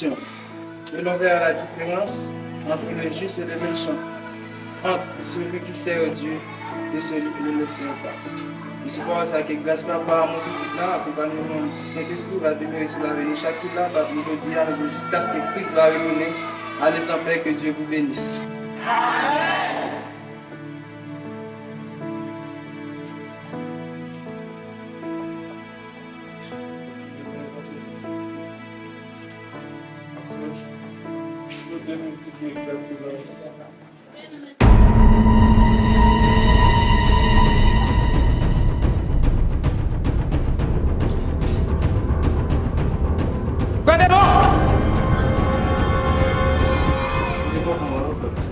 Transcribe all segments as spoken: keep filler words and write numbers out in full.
Nous devons faire la différence entre le juste et le méchant, entre celui qui sert Dieu et celui qui ne le sert pas. E sou pawòl sa, ke gras Papa, amou Pitit la, akonpanyman di Sentespri va demere sou lavi nou chak ki la, pa pou jodi a, nou pou jiskaske Kris va retounen. Allez en paix, que Dieu vous bénisse. Frè Debò!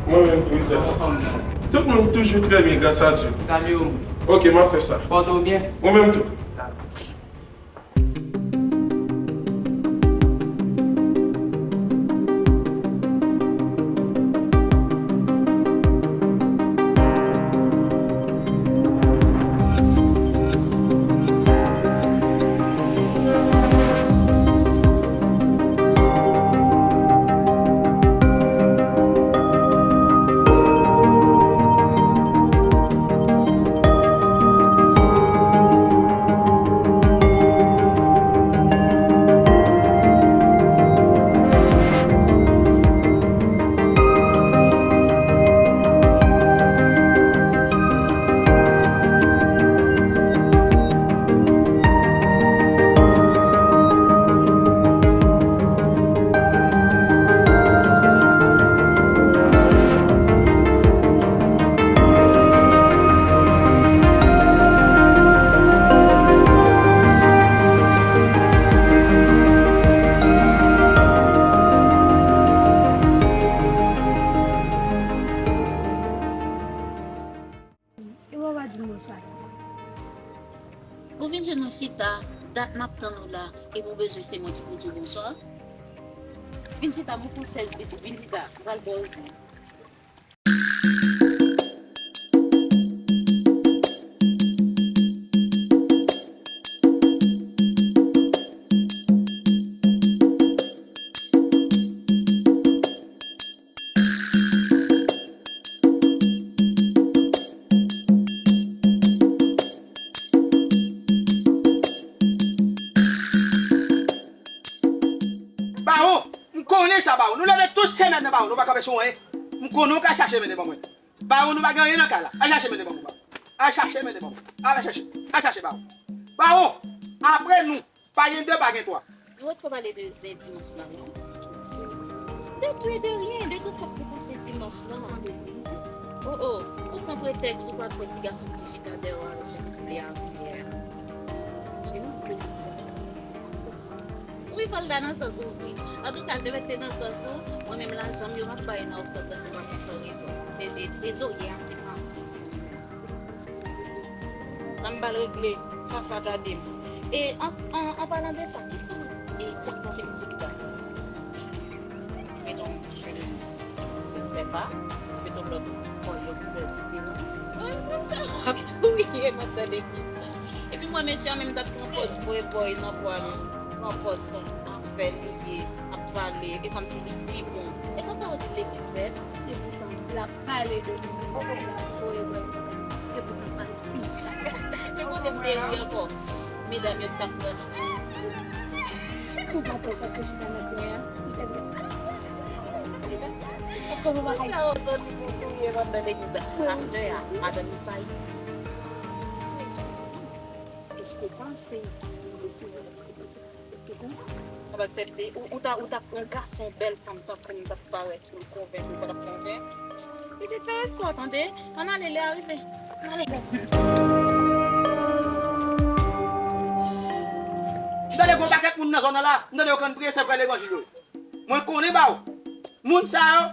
Mwen menm tou, Frè. Tout moun toujou trè byen, gras a Dye. Salye w. Ok, m ap fè sa. Pòte w byen. Ou menm tou. E w pa di m bonswa. Ou vin jwenn mwen chita, dat m ap tann ou la, epi w bezwen se mwen ki pou di w bonswa? Vin chita, mwen pran chèz pitit, vin chita, m pral ba w zen. Bawon, m konnen sa, Bawon. Nou leve tout semèn nan, Bawon, nou pa kanpe sou anyen. M konnen w ka chache mennen ban mwen. Bawon, nou pa gen anyen nan kay la. Al chache mennen ban mwen, Bawon. Al chache mennen ban mwen. Al chache. Al chache, Bawon. Bawon, apre nou, pa gen de, pa gen twa. Nou potko pale de zen dimanch lan, non? De tout e de ryen, de tout sa k te pase dimanch lan. Oh, oh, ou pran pretèks ou pa kwè ti gason ki te chita dèyè w avèk Jean Ti Blè a yè. Ti gason Jean Ti Blè a. Wi, Valda, nan sans ou vre. Antouka, l te mèt te nan sans ou, mwen menm lajan m yo m ap bay nan ofrann nan, se pa pou san rezon. Se de trezorye a ki nan sans ou. Sa m ba l regle, sa, sa gade m. E an, an, an palan de sa, kisa e Dyak la te di sou Bouda? Mete yon chemiz, je ne sais pas, mete yon lòt kòl yon koulè diferan. Mwen, mwen sa w ap touye m ap tande kisa. Epi mwen, mesye an menm t ap pran pòz playboy nan pwa l, pran pòz son afè li ye, ap pale, e kòmsi li pi bon. E konsa yo di legliz fèt? Epoutan, l ap pale de li menm, kòmsi l ap voye wè li menm. Epoutan, l pale pi sa. Men kote m te ri ankò, medam yo t ap pran. Ou pa pè sa te chita nan kwen an? Misye di, ah! Kòman w pa ka isi? Sa w soti pou touye m anndan legliz la. Pastè a, madanm li pa isi. Èske w panse ki resevwa, èske w panse ki aksepte konsa? W ap aksepte? Ou, ou ta, ou ta pran yon gason, bèl fanm tankou m, t ap parèt pou l konvenk ou, pa t ap konvenk? Pitit, fè espò, tande. Ann ale, lè a rive. Ann ale. M tande gon pakèt moun nan zòn nan la, m tande yo konn priye, se vrè levanjil yo ye. Mwen konnen ba ou. Moun sa yo,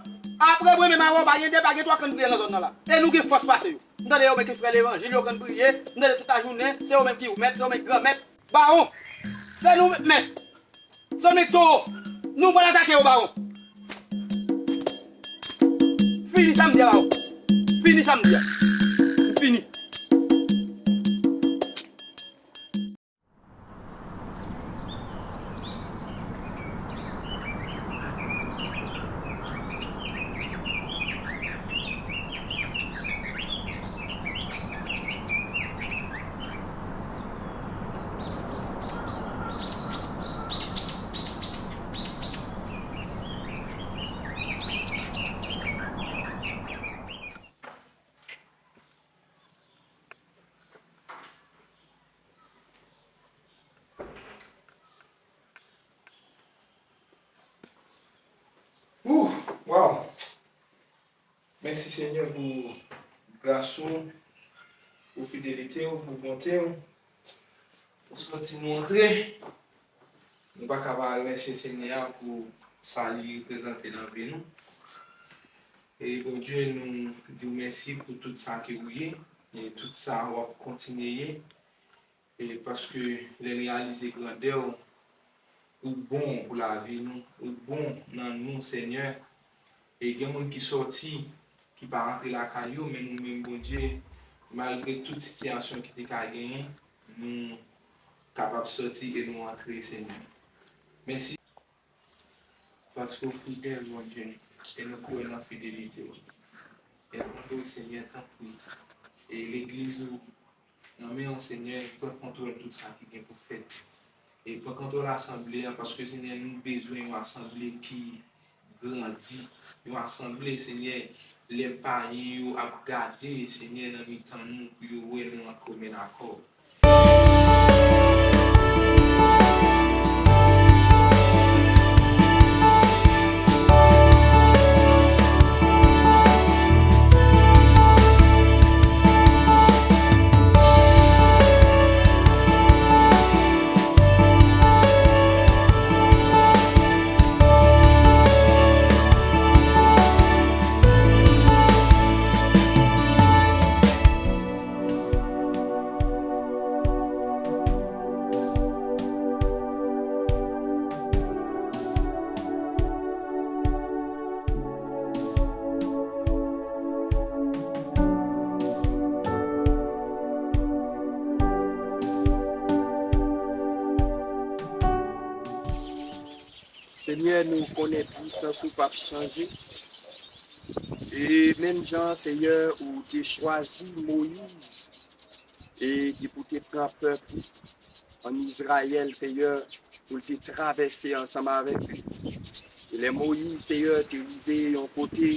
apre mwen menm avè w, pa gen de, pa gen twa konn priye nan zòn nan la. E nou gen fòs pase yo. M tande yo menm ki frè levanjil, yo konn priye. M tande tout lajounen, se yo menm ki mèt, se yo menm ki granmèt. Bawon, se nou mèt. Zanmi towo, nou pral atake yo, bawon. Fini sa m di a, bawon. Fini sa m di a. M fini. Waw! Mèsi Senyè pou gras ou, pou fidelite ou, pou bonte ou. Ou sòti nou antre. Nou pa ka pa remèsye Senyè a pou sa li reprezante nan vi nou. E Bondye, nou di w mèsi pou tout sa ke ou ye, e tout sa w ap kontinye ye. E paske lè n reyalize grandè w, ou bon pou lavi nou, ou bon nan nou, Senyè. E gen moun ki sòti, ki pa rantre lakay yo, men nou menm, Bondye, malgre tout sitiyasyon ki te ka genyen, nou kapab sòti e nou antre, Senyè. Mèsi paske w fidèl, Bondye, e nou kwè nan fidelite w. E n ap mande w, Senyè, tanpri, e legliz ou nan men w, Senyè, pran kontwòl tout sa ki gen pou fèt. E pran kontwòl asanble a, paske, Senyè, nou bezwen yon asanble ki grandi. Yon asanble, Senyè, lè payen yo ap gade, Senyè, nan mitan nou, pou yo wè nou an komen akò. Senyè, nou konnen pwisans ou p ap chanje. E menm jan, Senyè, ou te chwazi Moyiz e ki pou te pran pèp ou ann Izrayèl, Senyè, pou l te travèse ansanm avèk li. E lè Moyiz, Senyè, te rive yon kote,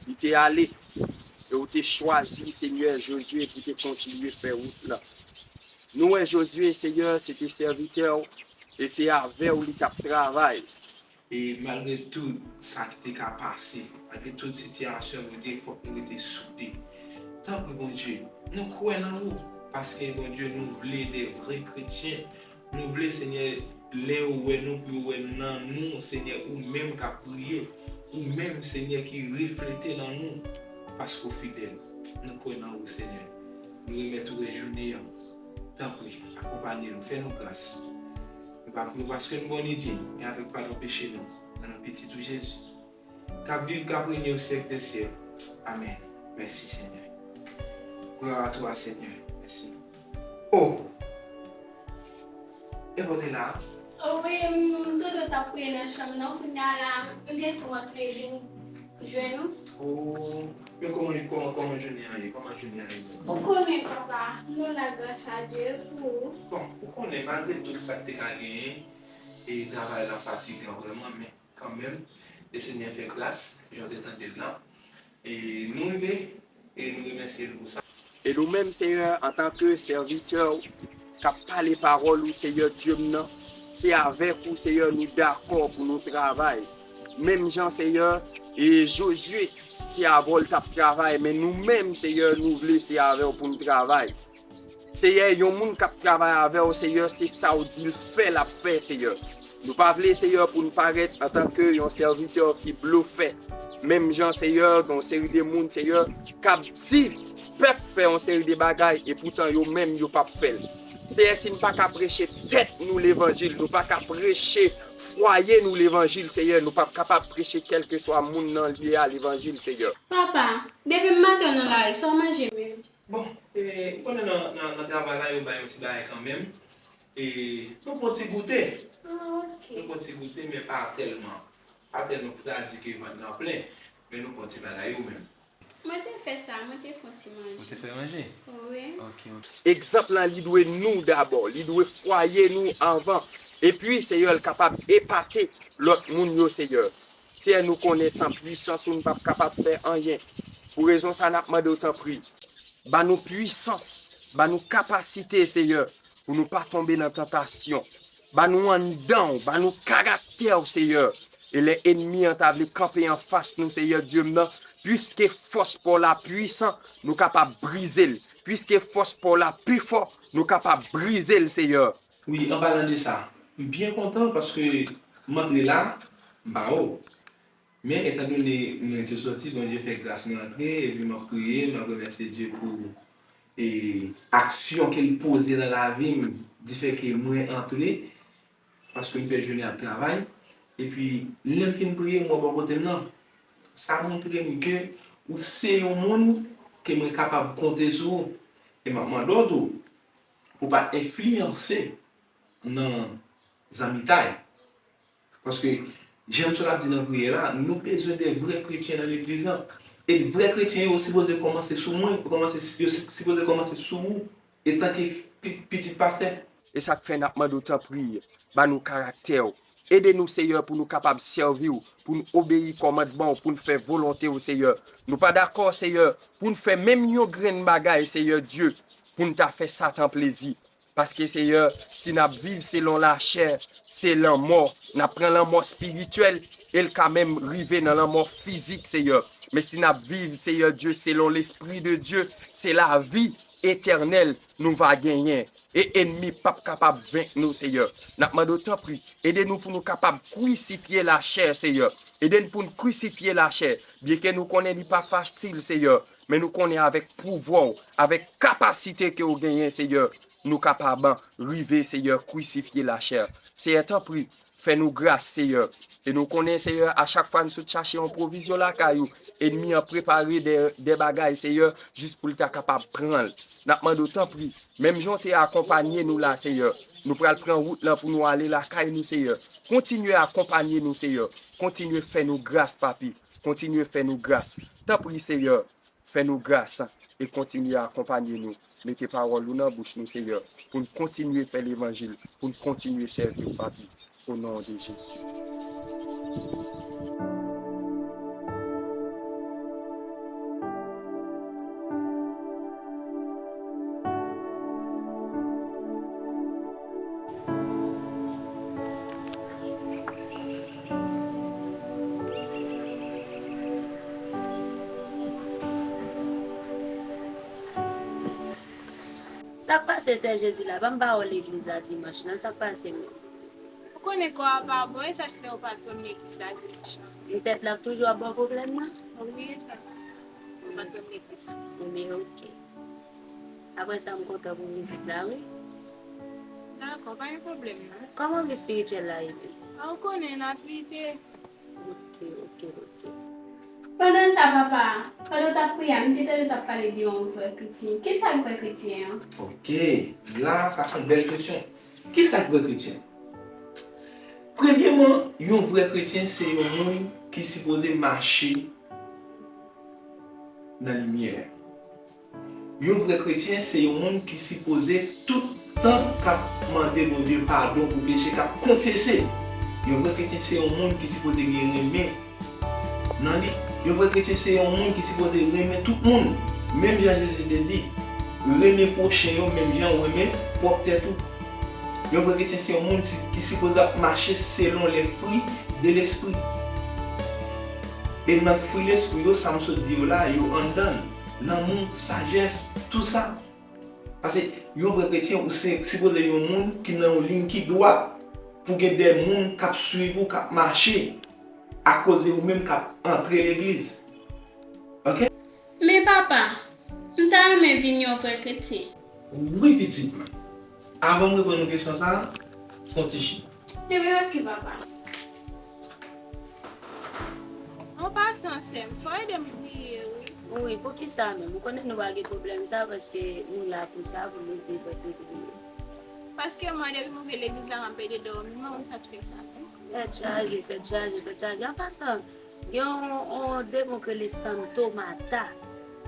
li te ale. E ou te chwazi, Senyè, Jozye pou te kontinye fè wout la. Nou wè Jozye, Seyè, se te sèvitè w, e se avè w li t ap travay. E malgre tout sa ki te ka pase, malgre tout sitiyasyon, Bondye, fòk nou rete soude. Tanpri, Bondye, nou kwè nan ou, paske, Bondye, nou vle de vrè kretyen. Nou vle, Senyè, lè yo wè nou, pou yo wè nan nou, Senyè, ou menm k ap briye, ou menm, Senyè, ki reflete nan nou, paske w fidèl. Nou kwè nan ou, Senyè. Nou remèt ou rès jounen an. Tanpri, akonpanye nou, fè nou gras. Nou pa priye paske nou bon lidye, men avèk padon peche nou, nan non pitit ou Jezi, k ap viv, k ap renye o syèk dè syèk. Amèn. Mèsi, Senyè. Gloire à toi, Seigneur. Mèsi. Oh! E bon, te la? Wi, m, m te dwe t ap priye nan chanm nan. Kounye a la, m te tou antre vin jwenn ou. Oh, men kòman, kòman, kòman jounen an ye? Kòman jounen an ye? Ou konnen, papa, nou la, gras a Dye, pou ou. Bon, ou konnen, malgre tout sa k te ka genyen, e travay la fatigan vrèman, men kanmenm, le Senyè fè gras, jan w te tande l lan. E nou rive, e nou remèsye l pou sa. E nou menm, Seyè, antanke sèvitè w, k ap pale pawòl ou, Seyè Dye m nan, se avèk ou, Seyè, nou dakò pou nou travay. Menm jan, Seyè, e Jozye, se avè w l t ap travay, men nou menm, Seyè, nou vle se avè w pou n travay. Seyè, yon moun k ap travay avè w, Seyè, se sa w di l fè, l ap fè, Seyè. Nou pa vle, Seyè, pou n parèt antanke yon sèvitè ki blofè. Menm jan, Seyè, gen yon seri de moun, Seyè, k ap di pèp fè yon seri de bagay, e poutan yo menm, yo p ap fè l. Seyè, si n pa ka preche tèt nou levanjil, nou pa ka preche fwaye nou levanjil, Seyè, nou p ap kapab preche kèlkeswa moun nan lye a levanjil, Seyè. Papa, depi maten w nan lari, sa w manje menm? Bon, e, ou konnen nan, nan, nan travay la, yo bay yon ti bagay kanmenm. E, nou pran ti goute. Ah, ok. Nou pran ti goute, men pa tèlman. Pa tèlman pou ta di ke vant lan plen, men nou pran ti bagay yo menm. Mwen te fè sa, mwen te fè yon ti manje. Ou te fè manje? Wi. Ok, ok. Egzanp lan, li dwe nou dabò, li dwe fwaye nou anvan. Epi, Seyè, l kapab epate lòt moun yo, Seyè. Seyè, nou konnen san pwisans ou, n p ap kapab fè anyen. Pou rezon sa, n ap mande w, tanpri, ba nou pwisans, ba nou kapasite, Seyè, pou nou pa tonbe nan tantasyon. Ba nou anndan w, ba nou karaktè w, Seyè. E lè ènmi an ta vle kanpe anfas nou, Seyè Dye m nan, piske fòs pa w la pwisan, nou kapab brize l. Piske fòs pa w la pi fò, nou kapab brize l, Seyè. Wi, an palan de sa, m byen kontan paske m antre la, m pa wè w. Men, etandone mwen te sòti, Bondye fè gras mwen antre, epi m ap priye, m ap remèsye Dye pou, e, aksyon ke l poze nan lavi m, difè ke mwen antre, paske m fè jounen ap travay. Epi, lè m fin priye, m wè bò kote m nan. Sa montre m ke ou se yon moun ke mwen kapab konte sou ou. E m ap mande w tou, pou w pa enfliyanse nan zanmitay. Paske, jan m sot ap di nan priyè la, nou bezwen de vrè kretyen nan legliz lan. E vrè kretyen yo sipoze kòmanse sou mwen, yo kòmanse, yo si- sipoze kòmanse sou ou, etanke pi- pitit pastè. E sa k fè n ap mande w, tanpri, ba nou karaktè w. Ede nou, Seyè, pou nou kapab sèvi w, pou n obeyi kòmandman w, pou n fè volonte w, Seyè. Nou pa dakò, Seyè, pou n fè menm yon grenn bagay, Seyè Dye, pou n ta fè Satan plezi. Paske, Seyè, si n ap viv selon lachè, se lanmò. N ap pran lanmò espirityèl, e l ka menm rive nan lanmò fizik, Seyè. Men si n ap viv, Seyè Dye, selon Lespri de Dye, se lavi etènèl nou va genyen. E ènmi p ap kapab venk nou, Seyè. N ap mande w, tanpri, ede nou pou nou kapab krisifye lachè, Seyè. Ede n pou n krisifye lachè. Byenke nou konnen li pa fasil, Seyè, men nou konnen avèk pouvwa w, avèk kapasite ke w genyen, Seyè, nou kapab rive, Seyè, krisifye lachè. Seyè, tanpri, fè nou gras, Seyè. E nou konnen, Seyè, a chak fwa n sot chache yon pwovizyon lakay ou, ènmi an prepare de, de bagay, Seyè, jis pou l ta kapab pran l. N ap mande w, tanpri, menm jan w te akonpanye nou la, Seyè, nou pral pran wout lan pou nou ale lakay nou, Seyè. Kontinye akonpanye nou, Seyè. Kontinye fè nou gras, Papi. Kontinye fè nou gras. Tanpri, Seyè, fè nou gras e kontinye akonpanye nou. Mete pawòl ou nan bouch nou, Seyè, pou n kontinye fè levanjil, pou n kontinye sèvi w, Papi, o non de Jezi. Sa k pase, sè Jezi la? Pa m pa wè w legliz la dimanch lan, sa k pase menm? Ou konnen kò a pa bon, e sa k fè ou pa t konn legliz la dimanch lan? Tèt la toujou ap ba w pwoblèm nan? Wi, e sa k pase. Ou pa t konn legliz la. Ebyen, oke. Apre sa, m kontan pou vizit la, wi. Dakò, pa gen pwoblèm, non. Kòman vi espirityèl la ye menm? A, ou konnen, n ap lite. Oke, oke, oke. Pandan sa, papa, pandan w t ap priye a, m te tande w t ap pale de yon vrè kretyen. Kisa k vrè kretyen an? Oke, la, sa se yon bèl kesyon. Kisa k vrè kretyen? Premyèman, yon vrè kretyen se yon moun ki sipoze mache nan limyè. Yon vrè kretyen se yon moun ki sipoze tout tan k ap mande Bondye padon pou peche, k ap konfese. Yon vrè kretyen se yon moun ki sipoze gen renmen nan li. Yon vrè kretyen se yon moun ki sipoze renmen tout moun. Menm jan Jezi te di, renmen pwochen yo menm jan w renmen pwòp tèt ou. Yon vrè kretyen se yon moun si- ki sipoze ap mache selon les fruits de l'esprit. E nan fwi lespri yo, sa m sot di yo la, yo anndan l. Lanmou, sajès, tou sa. Paske yon vrè kretyen, ou se sipoze yon moun ki nan yon liy ki dwat, pou gen de moun k ap swiv ou, k ap mache akoz de ou menm k ap antre legliz. Oke? Men papa, m ta renmen vin yon vrè kretyen. Wi, pitit mwen. Avan m reponn ou kesyon sa a, fè yon ti chita. Ebyen, oke, papa. An pasan, sè m, fò w ede m priye, wi. Wi, poukisa menm? Ou konnen nou pa gen pwoblèm sa, paske nou la pou sa, pou nou ede pèp yo priye. Paske mwen, depi m rive legliz la, m ap pede dòmi, mwen, m konn sa k fè sa, wi. Tèt chaje, tèt chaje, tèt chaje. An pasan, gen yon, yon demon k rele Santo Mata.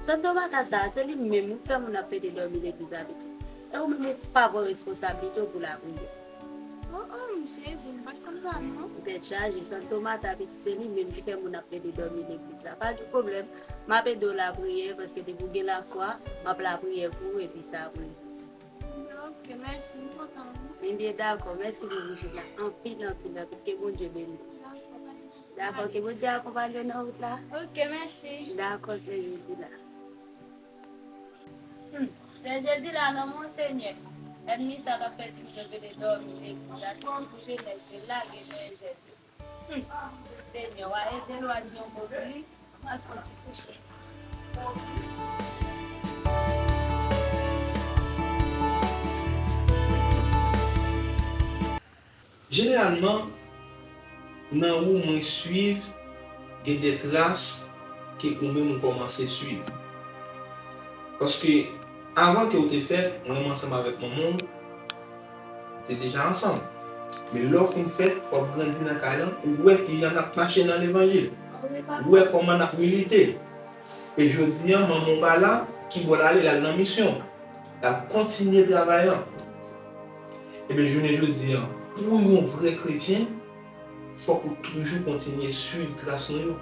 Santo Mata sa a, se li menm ki fè moun ap pede dòmi legliz la, pitit. E ou menm, ou pa pran responsablite w pou lapriyè. Oh, oh, m sezi, m pa t konn sa, non. Tèt chaje, Santo Mata, pitit, se li menm ki fè moun ap pede dòmi legliz la. Pa gen pwoblèm, m ap ede w lapriyè, paske depi w gen lafwa, m ap lapriyè pou ou, epi sa ap rive. Ok, mèsi, m kontan, wi. Ebyen, dakò, mèsi pou vizit la. Anpil, anpil, anpil. Ke Bondye beni w. Dakò, pa gen Dakò, ke Bondye akonpaye w nan wout la. Ok, mèsi. Dakò, sè Jezi la. Hmm, sè Jezi la nan men w, Senyè. Ènmi sa k ap fè timoun yo vle dòmi legliz la, se pou jenès yo lage dèyè jèn yo. Hmm, Senyè, w a ede l, w a di yon mo pou li, m al fè yon ti kouche. Jeneralman, nan ou mwen swiv, gen de tras ke ou menm ou kòmanse swiv. Paske, avan ke ou te fèt, mwen menm ansanm avèk manman w, te deja ansanm. Men lè w fin fèt, w ap grandi nan kay lan, ou wè kijan n ap mache nan levanjil. Ou wè kòman n ap milite. E jodi a, manman w pa la, kibò l ale, l al nan misyon. L al kontinye travay lan. Ebyen, jounen jodi a, pou yon vrè kretyen, fòk ou toujou kontinye swiv tras nou yo.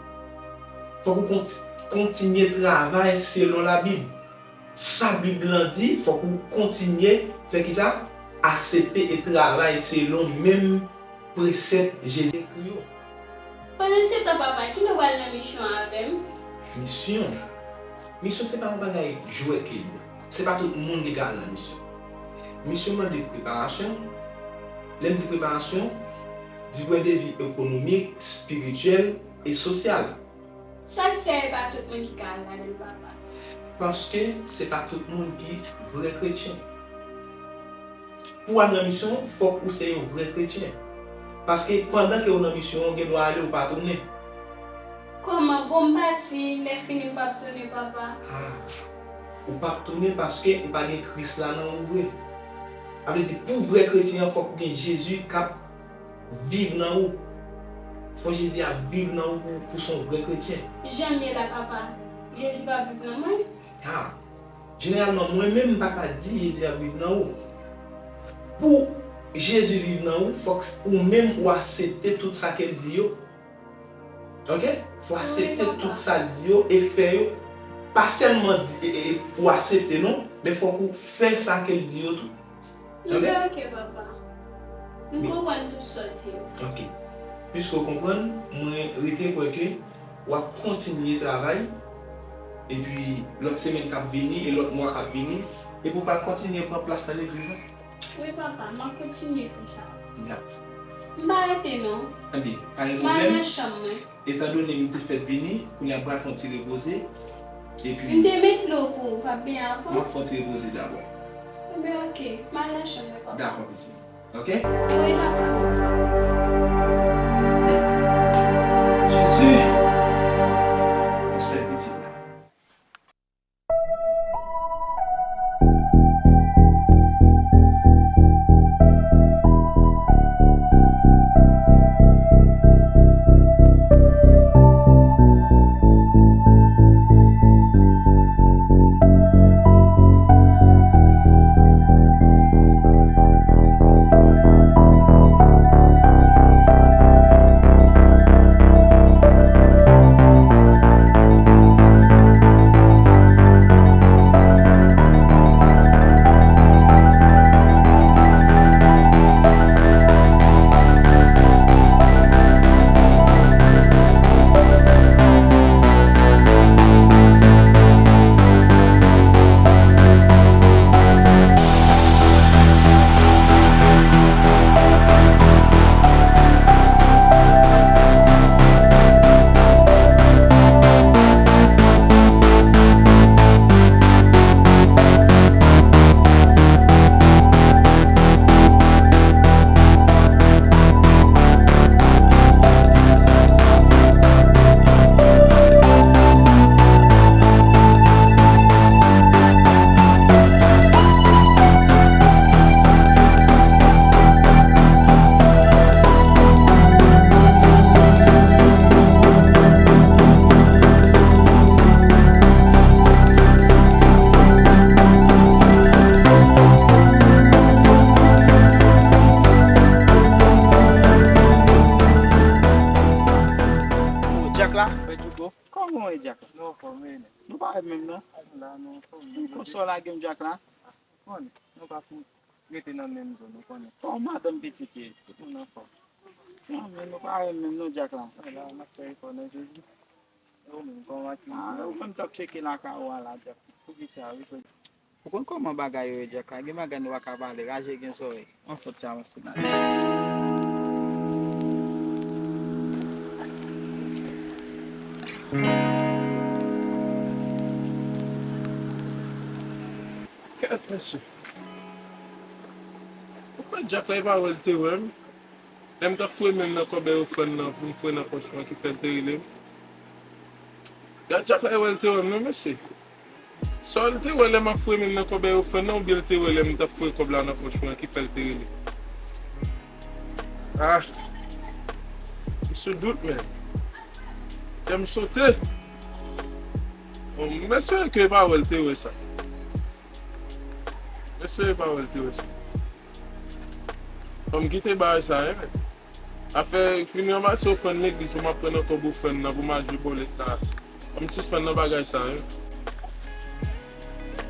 Fòk ou konti-, kontinye travay selon Labib. Sa Bib lan di, fòk ou kontinye fè kisa? Aksepte e travay selon menm presèp Jezi ekri yo. Pandan se tan, papa, kilè w pral nan misyon avè m? Misyon? Misyon se pa yon bagay jwèt ke l ye. Se pa tout moun ki ka al nan misyon. Misyon mande preparasyon. Lè m di preparasyon, di pwen de vi ekonomik, espirityèl e sosyal. Sa k fè e pa tout moun ki ka al ladan l, papa? Paske se pa tout moun ki vrè kretyen. Pou w al nan misyon, fòk ou se yon vrè kretyen. Paske pandan ke w nan misyon an, ou gen dwa ale, ou pa tounen. Kòman? Bon, m pati, lè fini m p ap tounen, papa. Ah, ou p ap tounen paske ou pa gen Kris la nan ou vre. Sa vle di, pou vrè kretyen an, fòk ou gen Jezi k ap viv nan ou. Fò Jezi ap viv nan ou pou, pou w se yon vrè kretyen. Jan m ye la, papa, Jezi p ap viv nan mwen? Ha! Jeneralman, mwen menm, m pa ka di Jezi ap viv nan ou. Pou Jezi viv nan ou, fòk ou menm ou aksepte tout sa ke l di yo. Ok? Fò w aksepte tout sa l di yo e fè yo. Pa sèlman di, e, e, ou aksepte non, men fòk ou fè sa ke l di yo tou. Ok? Ebyen, ok, papa. M konprann tout sa w di yo. Ok. Piske w konprann, mwen rete kwè ke w ap kontinye travay, epi lòt semèn k ap vini e lòt mwa k ap vini, epi w pral kontinye pran plas nan legliz la. Wi, papa, m ap kontinye fè sa. Dakò. M pa rete non. Ebyen, pa gen pwoblèm. M al nan chanm mwen. Etandone m te fèk vini, kounye a m pral fè yon ti repoze. Epi m te met dlo pou ou, p ap byen ankò? M ap fè yon ti repoze dabò. Ebyen, ok. M al nan chanm mwen, papa. Dakò, pitit. Ok? Wi, papa. Jezi! Yon sèl pitit la. Dyak la? Kòman w ye, Dyak la? Nou anfòm wi. Nou pa wè menm non. La nou anfòm. Konsa w lage m, Dyak la? Konn, nou pa pou rete nan menm zòn, ou konnen. Kòman madanm, pitit ye? Tout moun anfòm. Non, men nou pa renmen non, Dyak la. Ala, m ap fè efò nan Jezi. E ou menm, kòman ti... Ah, ou konn t ap tcheke lakay ou a la, Dyak. Poukisa, wi, frè? Ou konn kòman bagay yo ye, Dyak la? Gen bagay nou pa ka pale, raje gen zòrèy. Yon fòt ti avanse nan. Kèt, mesye. Ou kwè Dyak la, e pa wè l te wè m? Lè m t ap foure men m nan kòbèy ofrann nan pou m foure nan pòch mwen ki fè l te rele m. Gad Dyak la, e wè l te wè m non, mesye. Swa l te wè lè m ap foure men m nan kòbèy ofrann nan, oubyen l te wè lè m t ap foure kòb la nan pòch mwen ki fè l te rele. Ah! M sou dout, men. Kè m sote. Bon, m espere ke e pa wè l te wè sa. M espere e pa wè l te wè sa. Fò m kite bagay sa, wi, men. Afè vin ranmase ofrann legliz pou m ap pran nan kòb ofrann nan pou m al jwe bòlèt la. Fò m sispann nan bagay sa, wi.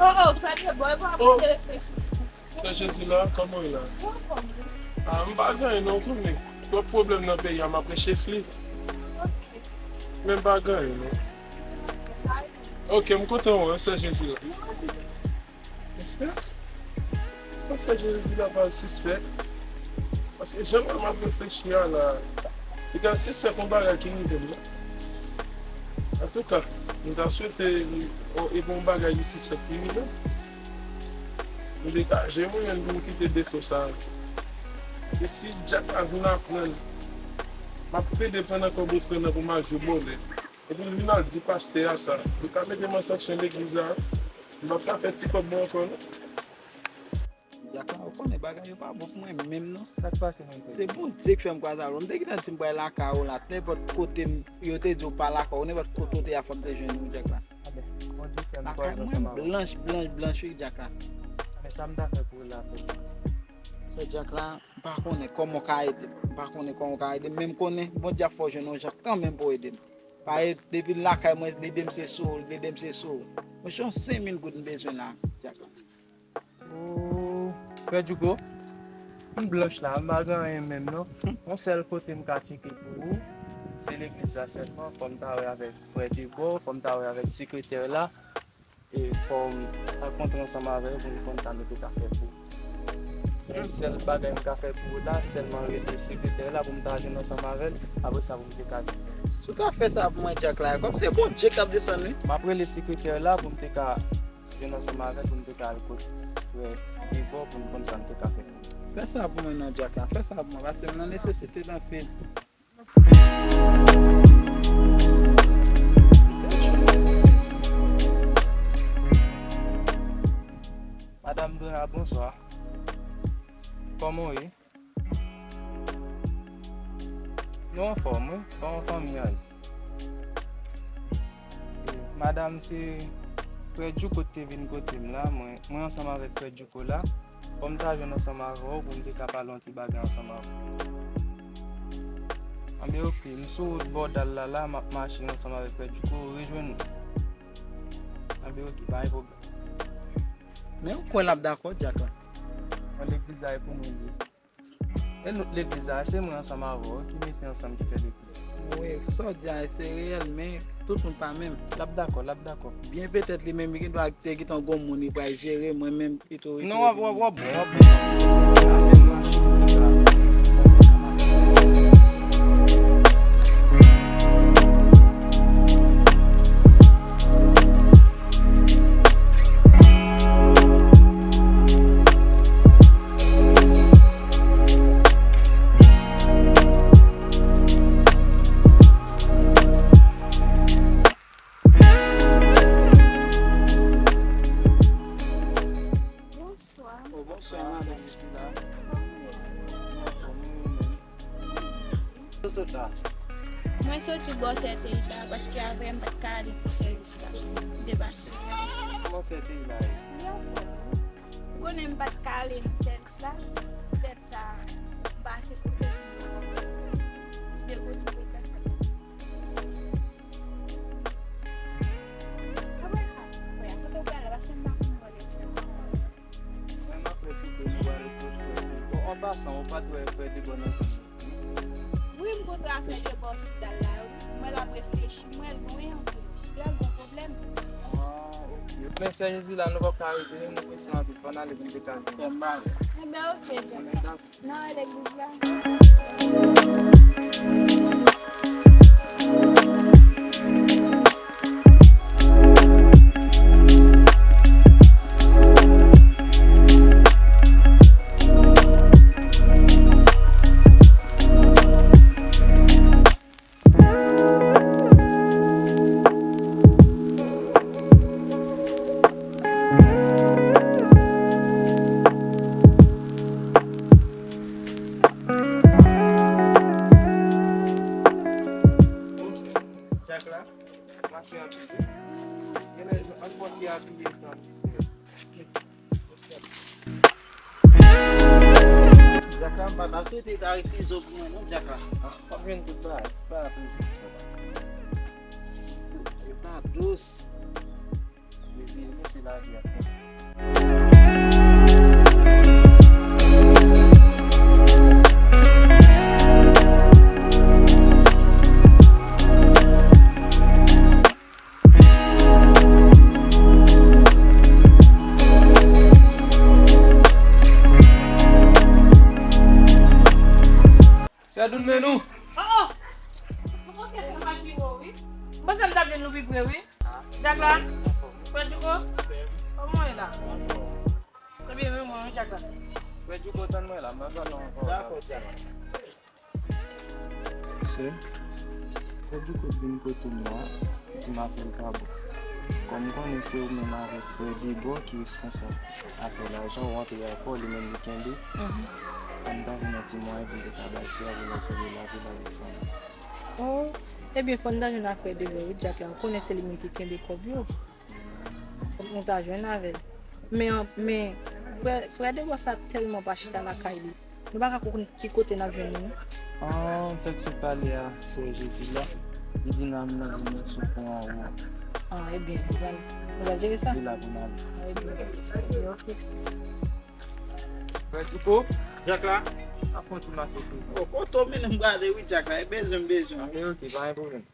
Oh, oh, Freddy, boy, pa... Oh. Ap reflechi. Sè Jezi la, kòman w ye la? Mwen anfòm, wi. Ah, m pa gen anyen non, w konnen. Twòp pwoblèm nan peyi a, m ap rechefli. Ok. Men m pa gen anyen non. Ok, m kontan wè w, Sè Jezi la. Mesye, Sè Jezi la pa sispèk. Paske jan mwen m ap reflechi a la, li ka sispèk yon bagay ki rive m nan. Antouka, m ta swete, o, e bon bagay isit fèt ki rive m. M degaje mwen pou m kite defo sa. Se si Dyak la vin aprann, m ap plede pran nan kòb ofrann nan pou m al jwe bòlèt. Epi l vin al di pastè a sa. Yo ka mete m an sanksyon legliz la. M p ap ka fè ti kòb mwen ankò non. Dyak la, ou konnen bagay yo pa bon pou mwen menm non. Sa k pase menm, frè? Se Bondye k fè m kwaze avè w. M te gentan di m pral lakay ou la. Nenpòt kote m, yo te di w pa lakay ou, nenpòt kote w te a, fò m te jwenn ou, Dyak la. Anben, Bondye fè m kwaze ansanm avè w. Lakay mwen blanch, blanch, blanch, wi, Dyak la. Anben, sa m ta fè pou ou la, frè? Frè Dyak la, m pa konnen kòman w ka ede m. M pa konnen kòman w ka ede m, men m konnen Bondye ap fè w jwenn yon jan kanmenm pou w ede m. Pa e, depi l lakay mwen, lide m se sou ou, lide m se sou ou. Mwen se yon senk mil goud m bezwen la, Dyak la. Oh, frè Djouko, m blanch la, m pa gen anyen menm non. Yon sèl kote m ka tcheke pou ou, se legliz la sèlman. Fò m ta wè avèk frè Debò, fò m ta wè avèk sekretè la. E fò m rankontre ansanm avè yo pou m konn sa nou te ka fè pou ou. Men sèl bagay m ka fè pou ou la, sèlman rele sekretè la pou m ta jwenn ansanm avè l, apre sa pou m te ka vin. Si w ta fè sa pou mwen, Dyak la, kòm se Bondye k ap desann, wi. M ap rele sekretè la pou m te ka jwenn ansanm avè l, pou m te ka al kot frè Debò pou m konn sa m te ka fè pou ou. Fè sa pou mwen non, Dyak la, fè sa pou mwen, paske m nan nesesite l anpil. Madanm Dona, bonswa. Kòman w ye? Nou anfòm, wi. Kòman fanmi an ye? Madanm, se frè Djouko te vin kote m la, mwen, mwen ansanm avèk frè Djouko la. Fò m ta jwenn ansanm avè w pou m te ka pale yon ti bagay ansanm avè w. Anben, oke, m sou wout Bòdal la, la, m ap mache ansanm avèk frè Djouko, rejwenn ou. Anben, oke, pa gen pwoblèm. Men ou kwè l ap dakò, Dyak la? Bon, legliz la e pou mwen li ye. E nou, legliz la, se mwen ansanm avè w ki mete ansanm ki fè legliz la. Wi, sa w di a, se reyèl, men tout moun pa menm. L ap dakò, l ap dakò. Byen petèt li menm, li gendwa te gentan gon moun li pral jere, mwen menm, pito li... Non, w ap, w ap, w ap bon, w ap bon. Bonswa. Oh, bonswa, madanm Priscilla. Kòman w ye? Anfòm, wi, ou menm? Ou sot la? Mwen soti bò Sètèy la, paske avè m pa t ka ale pou sèvis la. M te pase. Kòman Sètèy la ye? Li anfòm, wi. Ou konnen m pa t ka ale nan sèvis la, poutèt sa, m pase kote pou m degoute pou m fè sèvis la. Apre sa, frè, kote w prale? Paske m pa konn bò lè sa. Mwen, m ap fè tout de nou pale pou frè. Bon, an pasan, ou pa t wè frè Debò nan zòn nan? Kontre afè de bò sou dal la yo, wi. Mwen l ap reflechi, mwen l lwen anpil. Lè l gon pwoblèm. Ah, ok. Men sè Jezi la, nou p ap ka rete, nou prese anpil. Fò n ale pou n te ka jwenn. Fè mal. Enben, ok, John. Anben, dakò. Nan legliz la. Jak la, mache anpil wi. Gen lè anpòt ki abiye tan. Jak la, m pa ta swete ta refize w pou mwen non, Jak la. W ap jwenn tout bagay, pa apize. E pa dous. Dezi, nou se lavi a. Sè Doun men nou. Oh, oh. Mwen panse m t ap jwenn nou pi pre, wi. Jak la? Frè Djouko? Kòman w ye la? Ebyen, men mwen, wi, Jak la. Frè Djouko, tann mwen la, mwen pale ankò. Dakò, Jak. Sè, Frè Djouko vin kote m la, di m afè l pa bon. Kòm m konnen se ou menm avèk frè Debò ki responsab afè lajan, ou antre akò, li menm li kenbe. Fò m ta vin an temwaye pou m te ka bay frè a pou l asire lavi l avèk fanmi l. Oh, ebyen, fò n ta jwenn a frè Debò, wi, Jak la. Ou konnen se li menm ki kenbe kòb yo. Fòk nou ta jwenn avè l. Men, men, frè, frè Debò sa tèlman pa chita lakay li. Nou pa ka konn ki kote n ap jwenn li, non. Ah, m fèk sot pale a sè Jezi la. Li di n a mande nou sou pon anwo. Ah, ebyen, nou pral, nou pral jere sa. Li la pou n ale. Ah, ebyen, ebyen, ok. Frè Djouko. Jak la. Ap fè yon ti mache tou. Oh, kote w mennen m prale, wi, Jak la. E bezwen m bezwen. Ah, ok, pa gen pwoblèm.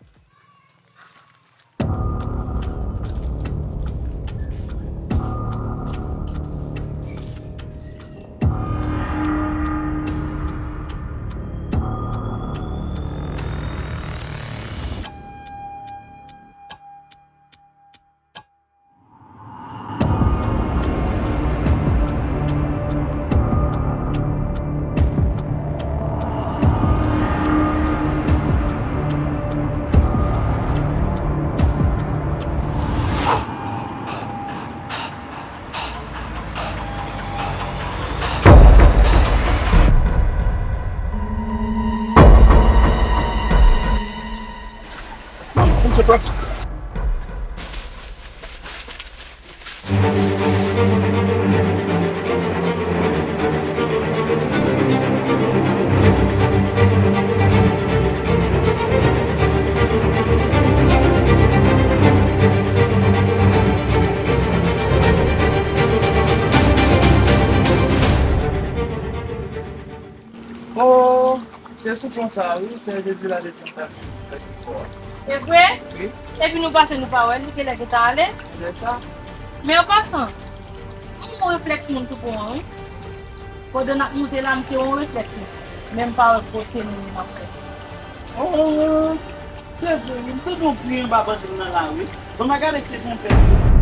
Oh, se sou pon sa a, wi, sè Jezi la depi m ta vin. E vre? Wi. Epi nou pase nou pa wè l, li genlè gentan ale. Lè sa. Men an pasan, m wè yon reflèks moun sou pon an, wi. Pandan n ap moute la, m te wè yon reflèks moun. Men m pa wè kote moun nan ap fè. Oh, se vre, wi. M tande yon bri anba bandi m nan la, wi. Bon, m a gade si se yon fè.